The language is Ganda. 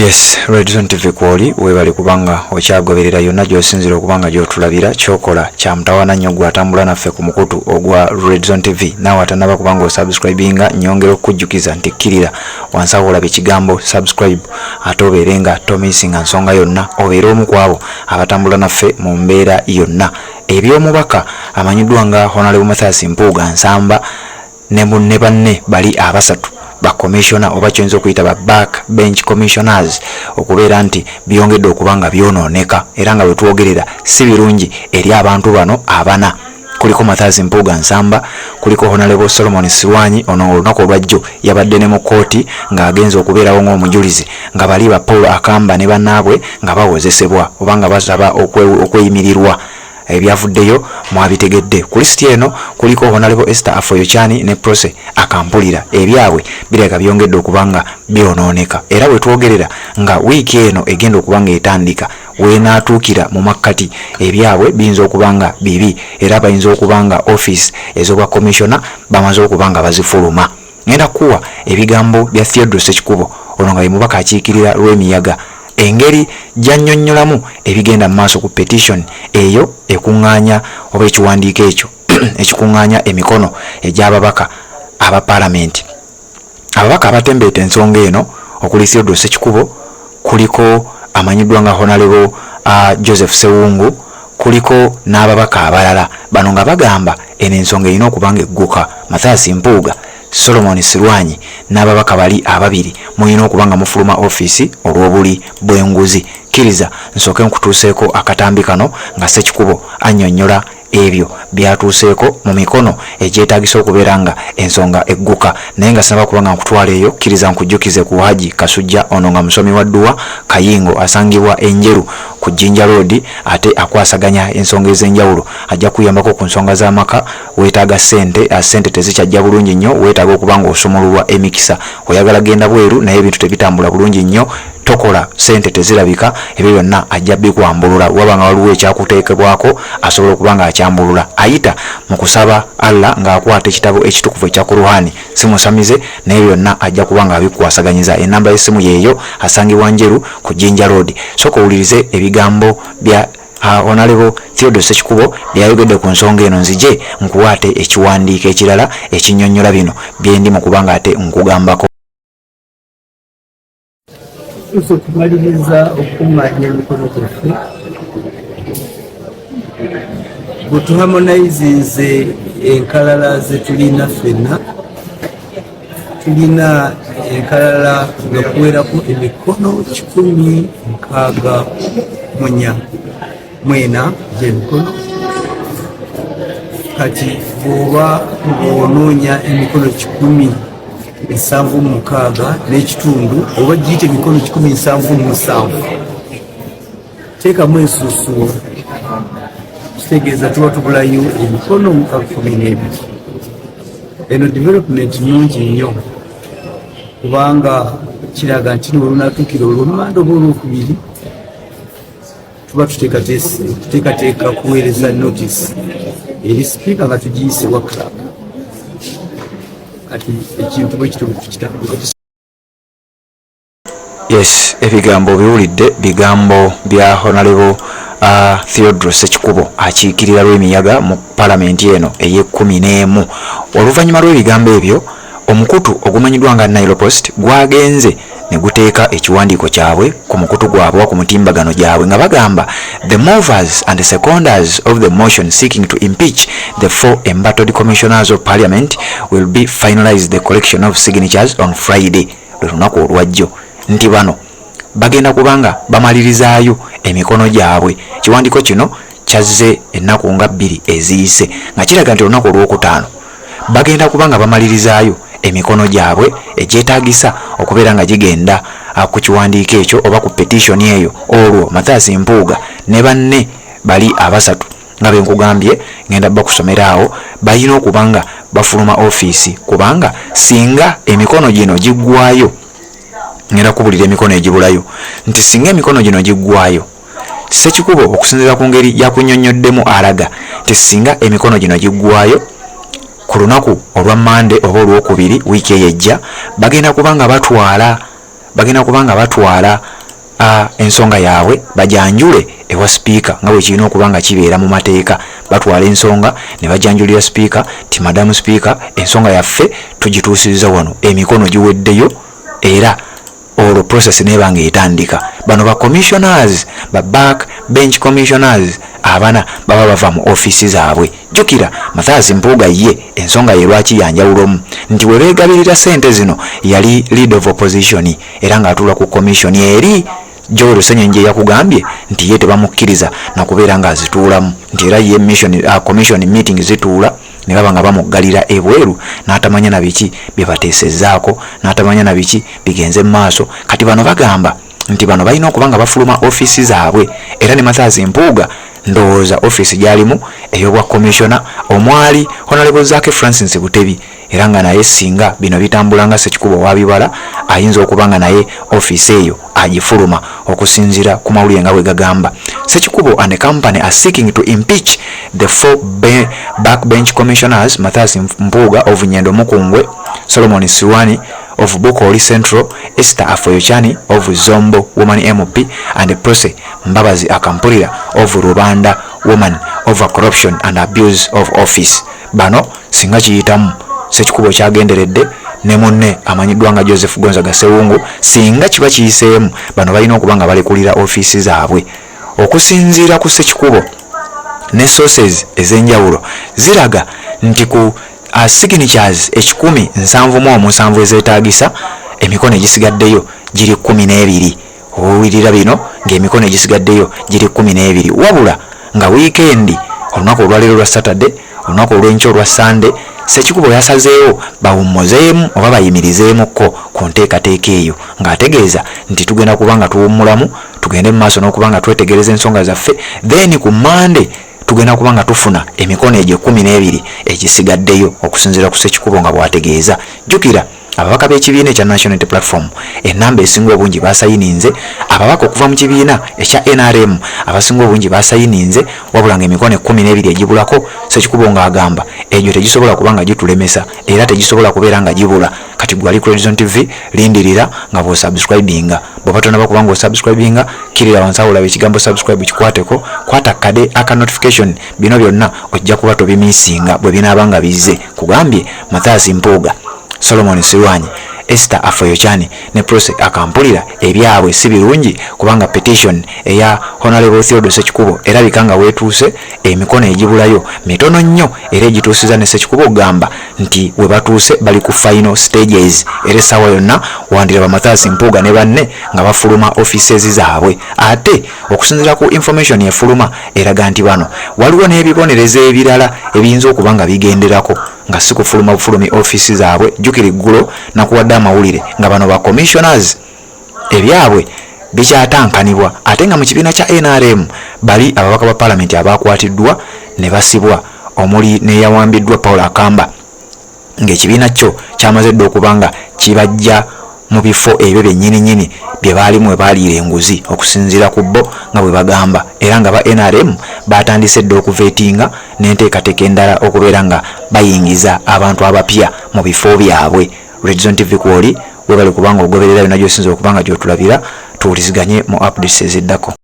Yes, Red Zone TV kwoli, weebale kubanga okyagoberera yonna gy'osinzira okuba nga gy'otulabira. Kyokola kya mutawaana nnyo gw'atambula naffe ku mukutu ogwa Red Zone TV. Naawe atannaba kubanga osubscribinga, nyongera okukujjukiza nti kkirira wansi awo olaba ekigambo "subscribe", ate obeere nga tomissinga nsonga yonna, obeere omu ku abo abatambula naffe mu mbeera yonna. Eby'omubaka amanyiddwa nga Honorable Mathias Mpuuga Nsamba ne munne banne bali abasatu ba commissioner, oba kyoyinza okuyita ba back bench commissioners, okubeera nti byongedde okuba nga byonooneka era nga bwe twogerera si birungi eri abantu bano abana. Kuliko Mathias Mpuuga Nsamba, kuliko Honorable Solomon Silwanyi, ono olunaku olwajjo yabadde ne mu kkooti ng'agenza okubeerawo ng'omujulizi, nga bali ba Paul Akamba ne bannaabwe nga bawozesebwa oba nga basaba okweyimirirwa. Ebyavuddeyo mwabitegedde. Ku lisiti eno kuliko Honorable Esther Afoyochani ne Prose Akampulira. Ebyabwe birabika byongedde okuba nga byonooneka, era bwe twogerera nga wiiki eno egenda okuba nga etandika weenaatuukira mu makkati, ebyabwe biyinza okuba nga bibi, era bayinza okuba nga ofiisi ez'obwa commissioner bamaze okuba nga bazifuluma. Ngenda kuwa ebigambo bya Theodore Sekikubo, ono nga ye mubaka akiikirira Lwemiyaga, engeri gy'annyonnyolamu ebigenda mu maaso ku petition eyo ekuŋŋaanya, oba ekiwandiiko ekyo ekikuŋŋaanya emikono egy'ababaka aba paalamenti. Ababaka abatembeeta ensonga eno okuli Theodore Sekikubo, kuliko amanyiddwa nga Honorable Joseph Sewungu, kuliko n'ababaka abalala. Bano nga bagamba eno ensonga erina okuba nga egguka. Mathias Mpuuga, Solomon Silwanyi n'ababaka bali ababiri mulina okuba nga mufuluma ofiisi olw'obuli bw'enguzi. Kkiriza nsooke nkutuuseeko akatambi kano nga Sekikubo annyonnyola ebyo byatuuseeko mu mikono egyetaagisa okubeera nga ensonga egguka. Naye nga sinaba kuba nga nkutwala eyo, kkiriza nkujjukize ku Haji Kasujja, ono nga musomi wa dduwa Kayingo, asangibwa Enjeru ku Jinja Road, ate akwasaganya ensonga ez'enjawulo. Ajja kuyambako ku nsonga z'amaka. Weetaaga ssente, ssente tezikyajja bulungi nnyo, weetaaga okuba nga osumululwa emikisa, oyagala genda bweru naye ebintu tebitambula bulungi nnyo, tokola ssente tezirabika, ebyo byonna ajja bikwambulula. Waba nga waliwo ekyakuteekebwako, asobola okuba nga akyambulula. Ayita mu kusaba Allah ng'akwata ekitabo ekitukuvu ekya Kuruhani, si musamize, naye byonna ajja kuba nga abikwasaganyiza. Enamba y'essimu yeeyo, asangibwa Njeru ku Jinja Road. Sooka owulirize ebigambo bya Honorable Theodore Sekikubo byayogedde ku nsonga eno, nzije nkuwaate ekiwandiiko ekirala ekinnyonnyola bino byendi mu kubanga ate nkugambako. Tutuuse okumaliriza okukuŋŋaanya emikono gyaffe. Bwe tuharmonizinze enkalala ze tulina ffenna, tulina enkalala nga kuwerako emikono 164 gy'emikono. Kati bw'oba ng'onoonya emikono 176.5, oba giyite emikono 177, teekamu ensuusuo, kitegeeza tuba tubulayo emikono 12. Eno development nungi nnyo, kubanga kiraga nti nolunatuukira olwomumanda oba olwokubiri, tuba tuteekateeka kuweereza notice eri sipiika nga tugiyise wa clerk. Kati ekintu bwe kityo tukitambula. Yes, ebigambo biwulidde, bigambo bya Honorable Theodore Sekikubo akiikirira Lwemiyaga mu palamenti eno ey'e11. Oluvannyuma lw'ebigambo ebyo, omukutu ogumanyiddwa nga Nile Post gwagenze ne guteeka ekiwandiiko kyabwe ku mukutu gwabwe ku mutimbagano gyabwe nga bagamba, "The movers and seconders of the motion seeking to impeach the four embattled commissioners of parliament will be finalize the collection of signatures on Friday," lwe lunaku olwajjo, nti bano bagenda kubanga bamalirizaayo emikono gyabwe. Ekiwandiiko kino kyazze ennaku nga 2 eziyise, nga kiraga nti olunaku olwokutaano bagenda kuba nga bamalirizaayo emikono gyabwe egyetaagisa okubeera nga gigenda ku kiwandiiko ekyo oba ku petition eyo. Olwo Mathias Mpuuga ne banne bali abasatu nga benkugambye ngenda bakusomera awo, balina okuba nga bafuluma ofiisi, kubanga singa emikono gino giggwayo, ngenda kubulira emikono egibulayo, nti singa emikono gino giggwayo, Sekikubo okusinziira ku ngeri yakunyonnyoddemu alaga nti singa emikono gino giggwayo ku lunaku olwa Mande oba olwokubiri wiiki eyo ejja, bagenda kuba nga batwala ensonga yaabwe bajanjule ewa sipiika nga bwe kirina okuba nga kibeera mu mateeka. Batwala ensonga ne bajanjulira sipiika nti madamu sipiika, ensonga yaffe tugituusizza wano, emikono giweddeyo, era olwo process neeba nga etandika. Bano ba commissioners, ba back bench commissioners abana baba bava mu ofiisi zaabwe. Jjukira Mathias Mpuuga ye ensonga ye lwaki yanjawulomu nti we beegabirira ssente zino yali leader of opposition era ng'atuula ku commission eri Joel Ssenyonyi yakugambye nti ye tebamukkiriza nakubeera ng'azituulamu, nti era ye mission, commission meeting zituula ne baba nga bamuggalira ebweru n'atamanya na biki bye bateesezzaako, n'atamanya na biki bigenze mu maaso. Kati bano bagamba nti bano balina okuba nga bafuluma ofiisi zaabwe, era ne Mathias Mpuuga ndowooza ofiisi gy'alimu ey'obwa commissioner omwali Honorable Zaake Francis Butebi, era nga naye singa bino bitambula nga Ssekikubo wabibala, ayinza okuba nga naye ofiisi eyo agifuluma okusinziira ku mawulire nga bwe gagamba. Ssekikubo and the company are seeking to impeach the four backbench commissioners, Mathias Mpuuga of Nyendo Mukungwe, Solomon Silwany of Bukooli Central, Esther Afoyochani of Zombo Woman MP and Prossy Mbabazi Akampulira of Rubanda Woman over corruption and abuse of office. Bano singa kiyitamu, Ssekikubo kyagenderedde ne munne amanyiddwa nga Joseph Gonzaga Sewungu, singa kiba kiyiseemu, bano balina okuba nga balekulira ofiisi zaabwe. Okusinziira ku Ssekikubo ne sources ez'enjawulo ziraga nti ku signatures 177 ezeetaagisa, emikono egisigaddeyo giri 12. Owulirira bino ng'emikono egisigaddeyo giri 12, wabula nga wiikendi, olunaku olwaleero lwa Saturday, olunaku olw'enkya olwa Sande, Ssekikubo yasazeewo bawummuzeemu oba bayimirizeemukko ku nteekateeka eyo, ng'ategeeza nti tugenda kuba nga tuwummulamu, tugende mu maaso n'okuba nga twetegereza ensonga zaffe, then ku Mande tugenda kuba nga tufuna emikono egyo 12 egisigaddeyo, okusinziira ku Ssekikubo nga bw'ategeeza. Jjukira ababaka b'ekibiina ekya National Unity Platform enamba esinga obungi basayininze, ababaka okuva mu kibiina ekya NRM abasinga obungi basayininze, wabula nga emikono 12 egibulako, Ssekikubo ng'agamba egyo tegisobola kuba nga gitulemesa era tegisobola kubeera nga gibula. Kati gwe ali ku Horizon TV, lindirira nga bw'osubscribinga. Bw'oba tonaba kuba nga osubscribinga, kkirira wansi awo olaba ekigambo subscribe, kikwateko, kwata kade aka notification. Bino byonna ojja kuba tobimisinga bwe binaaba nga bizze. Kugambye Mathias Mpuuga, Solomon Silwany, Esther Afoyochani ne Prossy Akampulira ebyabwe si birungi, kubanga petition eya Honorable Theodore Ssekikubo erabika nga weetuuse, emikono egibulayo mitono nnyo, era egituusiza ne Ssekikubo okugamba nti we batuuse bali ku final stages, era essaawa yonna wandiraba Mathias Mpuuga ne banne nga bafuluma offices zaabwe. Ate okusinziira ku information efuluma eraga nti bano waliwo n'ebibonerezo ebirala ebiyinza okuba nga bigenderako nga si kufuluma bufulumi ofiisi zaabwe. Jjukira eggulo nakuwadde amawulire nga bano ba commissioners ebyabwe bikyatankanibwa, ate nga mu kibiina kya NRM bali ababaka ba paalamenti abakwatiddwa ne basibwa, omuli n'eyawambiddwa Paul Akamba, ng'ekibiina kyo kyamaze dda okuba nga kibajja mu bifo ebyo byennyininyini bye baalimu we baaliira enguzi, okusinziira ku bo nga bwe bagamba, era nga ba NRM batandise dda okuvetinga n'enteekateeka endala okubeera nga bayingiza abantu abapya mu bifo byabwe. Redzone TV kwoli, webale kubanga ogoberera yonna gy'osinza okuba nga gy'otulabira. Tuwuliziganye mu updates eziddako.